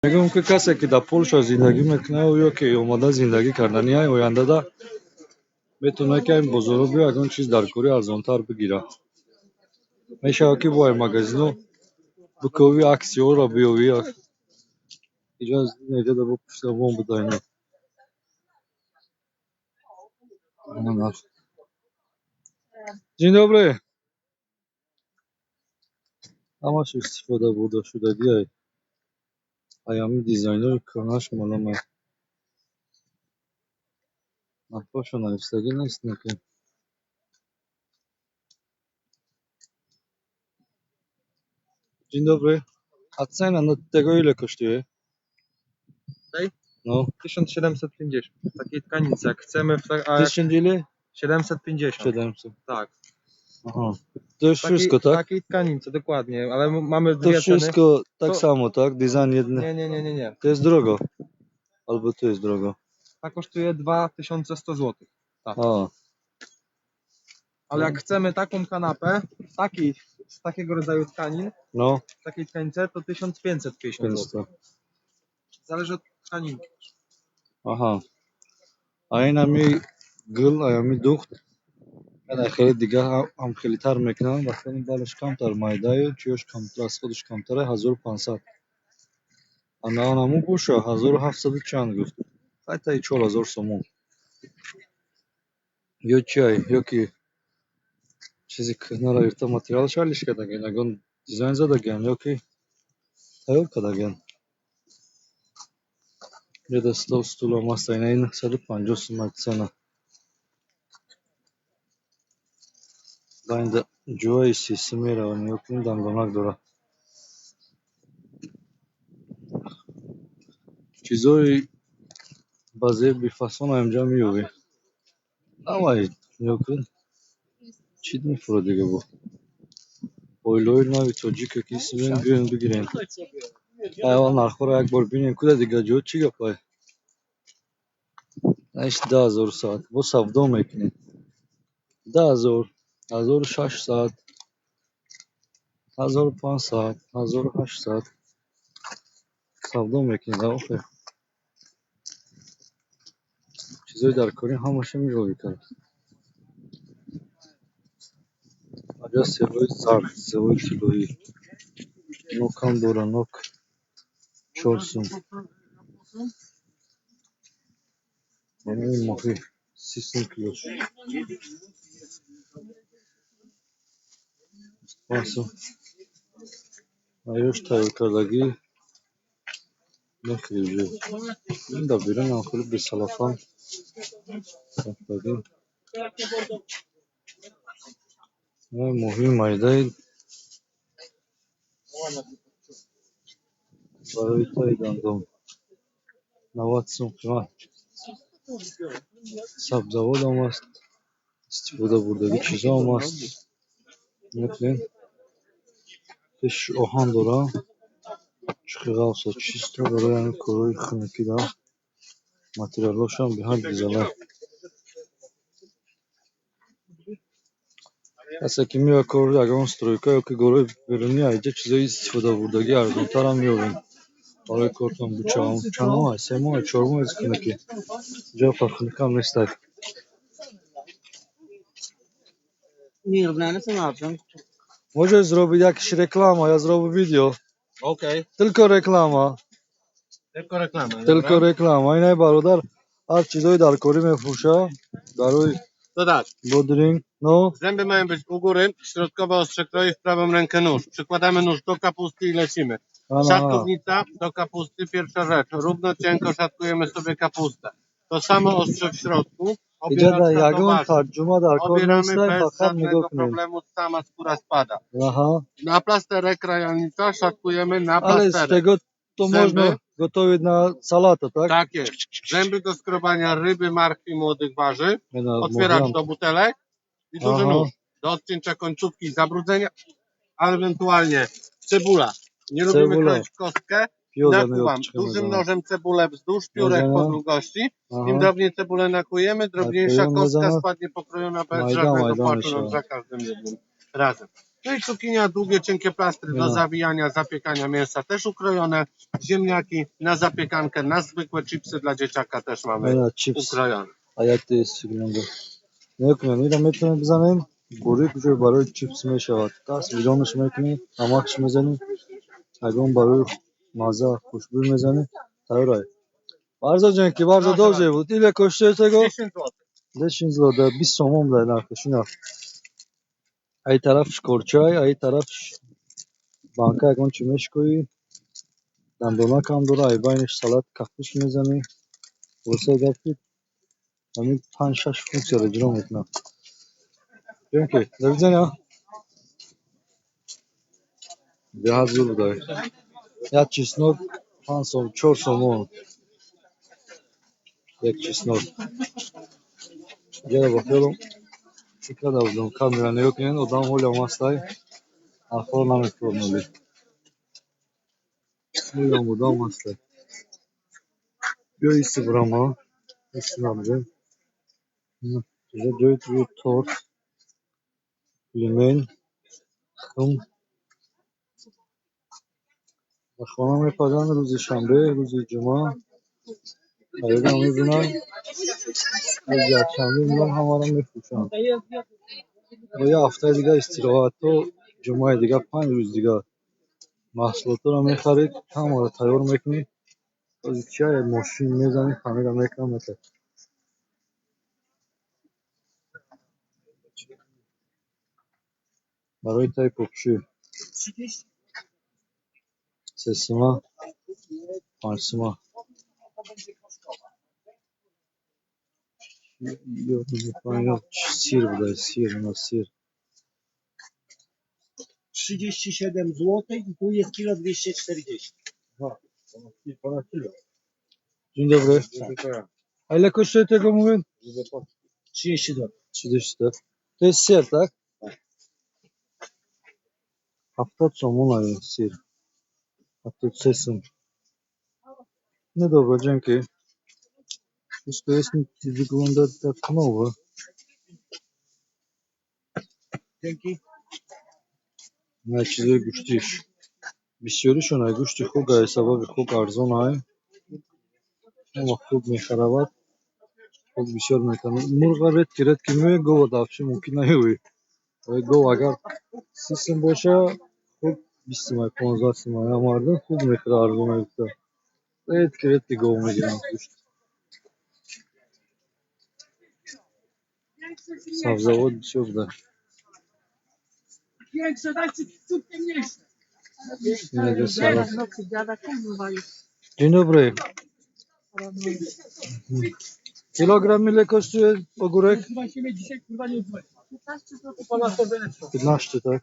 Мегӯям, ки касе, ки дар Полша зиндагӣ мекунад ё ки омода зиндагӣ кардани, ояндада метавонад, ки ин бозоро биё, ягон чиз дар кори арзонтар бигирад. Мешавад, ки бо ай магазино биковӣ, аксияҳоро биёвӣ. Иҷоза бо пуштабон будаина. Dzień dobry. Ҳамаш истифода бурда шудагиай. Аями дизайнҳои кӯҳнаш маълум. Нархҳошо навистагӣ нест, лекин. Dzień dobry. A cena no tego ile kosztuje? Tej? No. 1750. W takiej tkanicy, jak chcemy. A jak Tysiąc ile? 750. 700. Tak. Aha. To już Takiej, wszystko, tak? takiej tkanicy, dokładnie, ale mamy To dwie ceny. wszystko tak samo, tak? Design jedny. Nie, nie, nie, nie, nie. To jest drogo. Albo to jest drogo. Ta kosztuje 2100 zł. Tak. A. Ale jak chcemy taką kanapę, taki, z takiego rodzaju tkanin, No, w takiej tkanice, to 1550 zł. 500. Zależy od tkaninki. Аҳа. А инами гул, аями духт. Ана хеле дига ҳам хелитар мекунанд, вақте балаш камтар майдаю, чиёш камтар, аз худаш камтара, 1500. Ана анаму боша 1700 чанд гуфт. Ҳайта 4000 сомон. Ё чиай, ё ки чизи кӯҳнаро гирифта, материалаш алиш кардагиан, ягон дизайн задагиан, ё ки тайёр кардагиан. Ҷода стол, стулам аст, ина 950 сум цена. Байнда ҷӯваи сиси мерава, нигоҳ кунед, дандонак дорад. Чизҳои ба зеби фасона инҷа меёбӣ. Ҳамаи нигоҳ кунед. Чӣ мефурӯд дига бо? Оилаҳои нави тоҷике ки исмем, биёен бигирем. Аввал нархҳоро як бор бинем, куда дига ҷо чӣ гапай? Наиш 10 000 саат. Бо савдо мекунем. 10 000, 1600, 1500, 1800 савдо мекунед охе. Чизҳои дар корӣ ҳамаша меёбӣ кард. Аҷа себои зард, себои тиллоӣ. Нокам дора, нок 4 сум. Манаи моҳӣ 30 сум килош. 25 сум. Аёш тайёркардагӣ мехӯри уже. Ин дар берунам хеле бесалафан рафтагӣ. Моҳии майдаи барои таи дандон. 90 сум қимат. Сабзавотам аст, истифода бурдагӣ чизоам аст. Мекунед. Пеши оҳан дора. Чухи ғафса чисто барои ҳамин корҳои хунукӣ да. Материалҳошам беҳад гузала. Касе ки меояд кор ягон стройка ё ки корҳои берунӣ, айҷа чизои истифодабурдагӣ арзонтарам меёбем. Барои кортон буча чанд моҳ, 3 моҳ, 4 моҳ хунукӣ. Ҷо хунукам нестай. Możesz zrobić jakieś reklama, ja zrobię video. Okej. Tylko reklama. Tylko reklama. Tylko reklama. Инай бародар ҳар чизҳои дар корӣ мефурӯша барои To tak, бодринг. No, zęby mają być u góry, środkowe ostrze kroi, w prawą rękę nóż. Przykładamy nóż do kapusty i lecimy. Ана. Szatkownica do kapusty, pierwsza rzecz. Równo cienko szatkujemy sobie kapustę. To samo ostrze w środku. Иҷада Obieraczka do ягон warzyw. тарҷума дар кор Obieramy нестай, bez фақат нигоҳ żadnego кунед. problemu, sama skóra spada. Аҳа. Na plasterek krajalnica szatkujemy na Ale z plasterek. tego to Zęby? można gotowić na salata, tak? Tak jest. Zęby do skrobania ryby, marchwi, młodych warzyw. Ина Otwieracz моҳиам. Do butelek i duży Aha. nóż do odcięcia końcówki i zabrudzenia, a ewentualnie cebula. Nie lubimy Cebula. Kroić w kostkę. Пиёза Nakuwam нигоҳ dużym мезанам. Nożem cebulę wzdłuż, piórek po Мезанам. Długości. Im Аҳа. Drobniej cebulę nakujemy, drobniejsza Nakujemy, kostka mezanam. Spadnie pokrojona bez Майда, żadnego майда płaczu nam мешавад. Za każdym jednym razem. No i cukinia, długie, cienkie plastry do zawijania, zapiekania mięsa też ukrojone. Ziemniaki na zapiekankę, na zwykłe chipsy dla dzieciaka też mamy ukrojone. А як тест выглядит. Нигоҳ кунед, инро метавонед бизанем, борик уже барои чипс мешавад. Даст бидонаш мекунӣ, намакш мезанӣ, ягон барои мазза хушбӯй мезанӣ, тайёр. Bardzo dzięki, bardzo dobrze. Ile kosztuje tego? 10 zł. 10 zł, 20 сомон дар нархаш ина. Ай тарафш корчай, ай тарафш банка ягон чӣ мешикоӣ, дандонакам дора, ай байниш салат капуст мезанӣ. Хулосаи гап ки ҳамин панҷ-шаш функсияро иҷро мекунад. Dzięki, do widzenia. Беҳад зур будай. Як чеснок панҷ сом, 4 сомон. Як чеснок. Ҷара ба хиёлам чӣ карда будам, камера нигоҳ кунед, одам ҳолиам ҳастай, нархҳоро намефурӯнад. Ҳолиам одам ҳастай. Биё иси бурам, а? Иси набудем. Инҷо ҷои торт, пельмень, хум. Ба хона мепазанд рӯзи шанбе, рӯзи ҷумъа. Харида мебинанд, рӯзи якшанбе меоянд ҳамаро мефурӯшанд. Бо як ҳафтаи дига истироҳат то ҷумъаи дига, 5 рӯз дига маҳсулотро мехарид, ҳамаро тайёр мекунӣ. Ҳозир чия мошин мезанӣ, хамира мекунад, метавад. Барои таи попшӯй 3 сима, 5 сима. Сир будай, сир, ина сир. 37 zł i tu jest kilo 240. Ponad kilo. Dzień dobry. A ile kosztuje tego, mówię? 32. 30, tak? To jest sir, tak? 70 сомон ай сир. 73 сум. No dobra, dzięki. Wszystko jest, wygląda tak nowe. Dzięki. На чизои гӯштиш. Бисёришон ай гӯшти хук ай, сабаби хук арзон ай. Ҳама хук мехаравад. Хук бисёр мекунад. Мурға редко редко меояд, гова вообще мумкин наёвӣ. Гов агар 30 сум боша, хук 20 сум ай, 15 сум ай. Мардум хук мехӯрад арзон ай гуфта. Редко редко гов мегиранд гӯшт. Сабзавот бисёр буда. Инага салат. Dzień dobry. Kilogram ile kosztuje ogórek? 15, tak?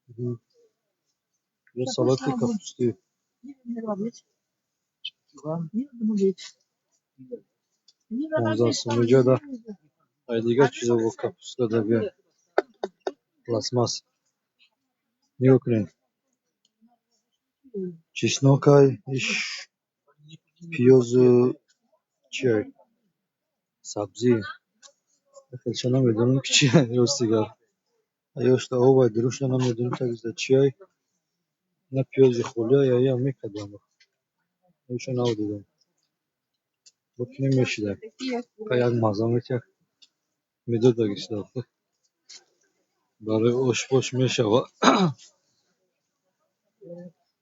Mhm. Że salaty kapusty. 15 сум. Иҷода ай дигар чизо бо капуста дага пластмасс. Нигоҳ кунед. Чеснокай, иш пиёзу чиай? Сабзӣ. Хелша намедонам ки чиай, рости гап. Ёшта об ай, дурушта намедонам тагида чиай. Ина пиёзи холиай, аям мекардам. Иша нав дидам. Бо мешида. Як мазза метиҳад. Медод дагиста. Барои ошпош мешавад.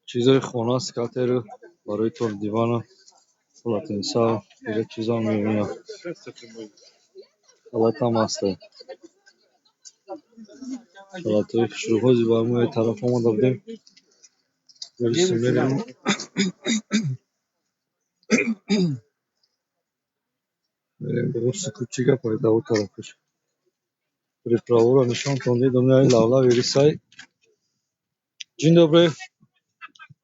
Чизои хона, скатеру, барои тор дивану, полотенца, дигар чизо мебинам. Халатам ҳаста. Халатҳои хушрӯ. Ҳозир ба мо тараф омада будем. Мерем. Мерем рости чӣ гап ай дар он тарафаш. Приправаро нишонтон дидам, ай лавлави рисай. Dzień dobry.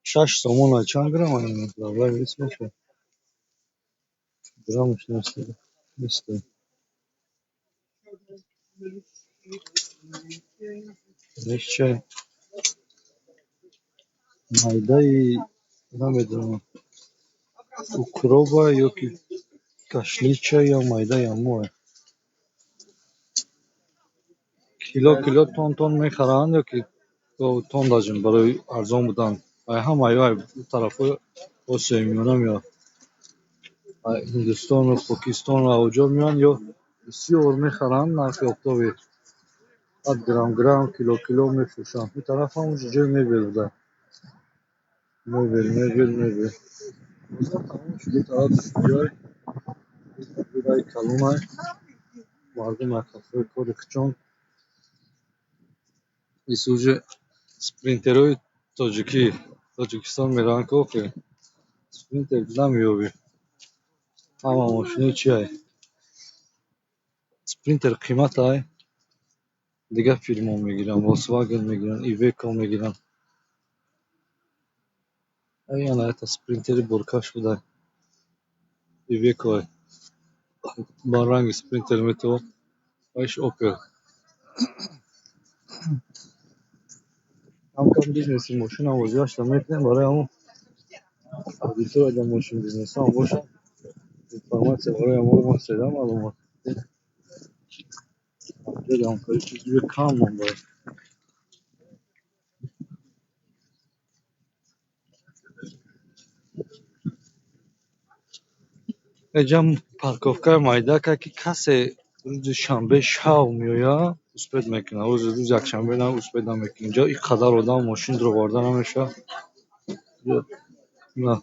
6 сомон ай, чанд грамм ай лавлави рис бошад? Граммаш нест. Нест. Нешча майдаи намедонам укроба ё ки кашлича ё майдаи аммоe. Кило кило тон тон мехаранд ё ки тон дажем барои арзон будан. Ай ҳама ай тарафҳои Осиёи Миёна меояд. Ай Ҳиндустону Покистону авҷо меоянд ё бисёр мехаранд нархи оптовӣ. Баъд грамм грамм, кило кило мефурӯшанд. Ин тараф ҳам уже ҷои мебел буда. Мебел, мебел, мебел. Бозор тамом шуд. Ин тараф ҷой раи калонай. Мардум ай қафои кори хичон. Ис уже спринтерҳои тоҷикӣ Тоҷикистон мераванд ки охе спринтер намеёбӣ. Ҳама мошинои чиай? Спринтер қиматай. Дигар фирмао мегиранд, Volkswagen мегиранд, Iveco мегиранд. Ай ана это спринтери боркаш буда. Iveco ба ранги спринтер метавон. Вайш Opel. Кам-кам бизнеси мошинам возиашта мекунем барои ҳамон аудитория дар мошин бизнесҳоам бошад. Информатсия барои ҳамон ҳастеда маълумот. Ҳамкорӣ чизи кам монда. Эҷам парковкаи майдака ки касе рӯзи шанбе шав меояд, успеть мекунад. Рӯзи якшанбе на успеть намекунад. Инҷо ин қадар одам мошин дуроварда намешавад. На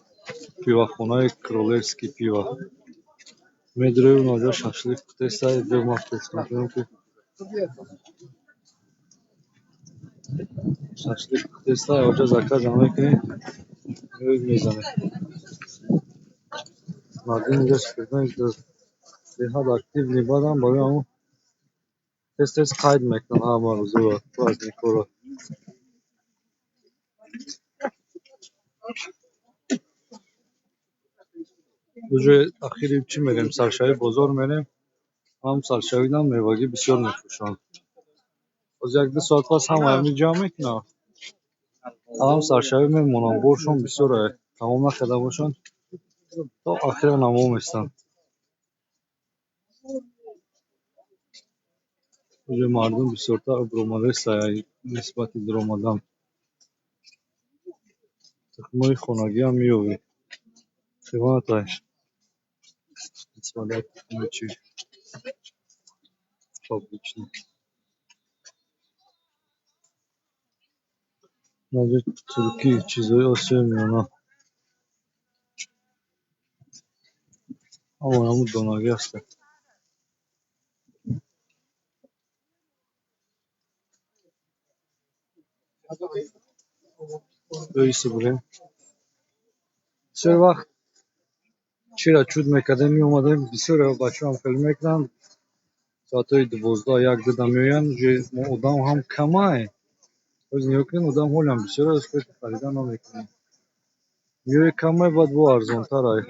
пивохонаи Королевский пиво. Медрои унаҷо шашлик пухтестай, бё ман пурсам кунам ки шашлик пухтестай, оҷа заказа мекунӣ, меои мезанӣ. Мардум инҷо спиртной беҳад активный баъдам барои ҳамон тез тез қайд мекунанд ҳама рӯзоро, праздникҳоро. Уже ахири чӣ мерем? Саршавӣ бозор мерем. Ҳам саршавидам мевагӣ бисёр мефурӯшанд. Боз як-ду соат пас ҳама ҳамин ҷамъ мекунанд. Ҳам саршавӣ мемонанд, боршон бисёр тамом накарда бошанд, то ахира намо местанд. Уже мардум бисёртар баромадааст нисбати дуромадан. Тухмҳои хонагиам меёбӣ. Қиматай. Нисбат тухмҳои чи? Фабричный. Наҷа туркӣ чизҳои Осиёи Миёна. Ҳамаи ҳамун донагӣ ҳастанд. Ё бурем. Бисёр вақт чира чуд мекардем, меомадем, бисёр бачаҳоам хеле мекунанд. Соатҳои 12, 1, 2 меоянд, уже одам ҳам камай. Боз нигоҳ кунед, одам ҳолиам бисёр аст, худ харида намекунад. Меои камай, баъд бо арзонтарай.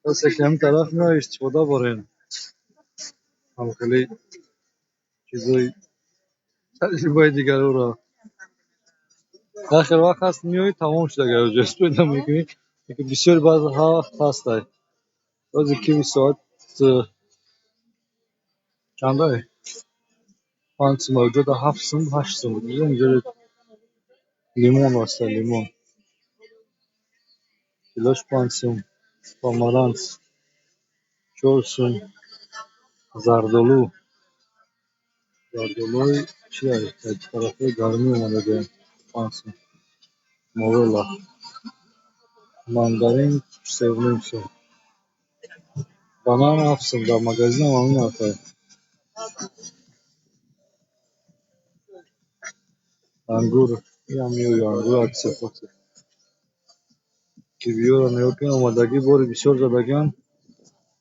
Касе ки ҳамин тараф меояд, истифода барен. Ҳам хеле чизои таҷрибаи дигарора. Ахир вақт ҳаст меои, тамом шуда агар уже успеть намекунӣ. Лекин бисёр баъз вақт ҳастай. Бози кими соат чандай? 5 сум, оҷода 7 сум, 8 сум буд. Инҷо лимон ҳаста, лимон. Килош 5 сум, помаранс 4 сум, зардолу. Зардолуи чи ай? Тарафҳои гармӣ омадагиам 5 сум. Морела. Мандарин 3,5 сум. Банан 7 сум, дар магазинам ҳамин нархай. Ангур, иам меои ангур аксия факсия. Кивиёро нигоҳ кунед, омадагӣ бори бисёр задагиам.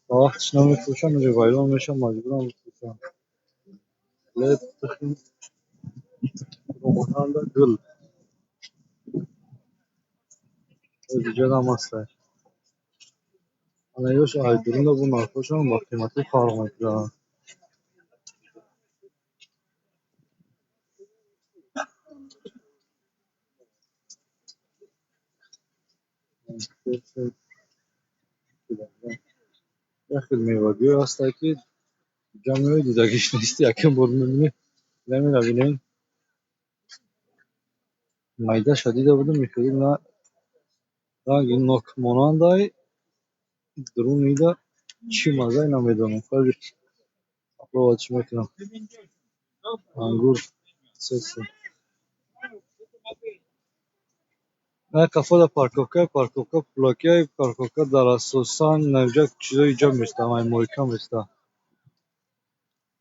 Ба вақтиш намефурӯшанд, уже вайрон мешаванд, маҷбуранд бифурӯшанд. Хлеб, тухм, романанда гул. Ози ҷадам ҳастай. Ана ёш ай дурунда бо нархҳошон ба қиматӣ фарқ мекунанд. Як хел мевагиҳое ҳастанд, ки ҷамъ меои дидагиш нести, якум бор мебинӣ. Инамира бинед. Майдаша дида будам, мехелӣ на ранги нок монандай, дурунида чӣ маззае намедонам. Хеле попробовать мекунам. Ангур 3 сум. На қафода парковка, парковка пулакия, парковка дар асосан наҷа чизои иҷа места, мойка места.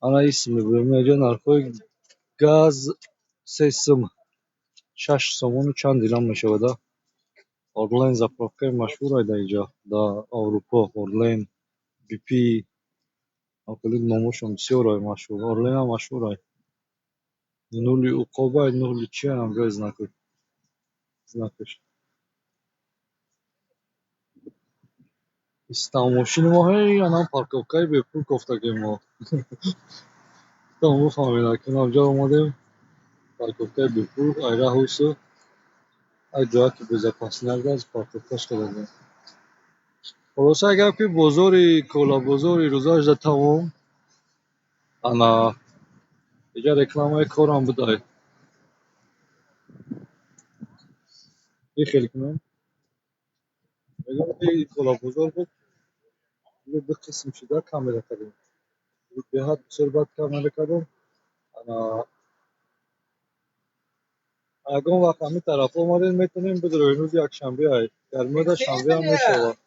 Ана ис мебурем, инаҷа нархҳои газ 3 сум, 6 сомону чанд дирам мешавад. Орлен заправкаи машҳур дар инҷа, дар Аврупо, Орлен, BP, хеле номошон бисёр машҳур. Орленам машҳурай. Нули уқобай, нули чиам ҳамҷои знакаш. Истам мошини мо ҳей анам парковкаи бепул кофтагем мо. Гуфтам бифаҳмед, акун ҳамҷо омадем, парковкаи бепул, айра ҳусу як ҷоя ки безопасный аст, парковкаш кардагем. Хулоса гап ки бозори Колабозор ирӯзааш да тамом. Ана иҷа рекламаи корам будай. Ихел кунам. Мегӯям ки Колабозор буд, ду қисм шуда камера кардем. Беҳад бисёр бад камера кардем. Ана ягон вақт ҳамин тараф омадем, метавонем бидроем. Рӯзи якшанбе ай. Гармиёда шанбеам мешавад.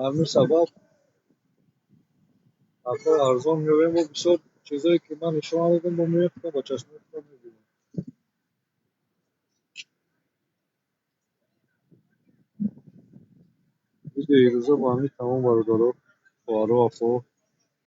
Ҳамин сабаб нархҳои арзон меоем бо бисёр чизое ки ман нишон надодам, бо меоем, худам ба чашмои худам мебинем. Видеои ирӯза бо ҳамин тамом, бародаро, хоҳаро, апо.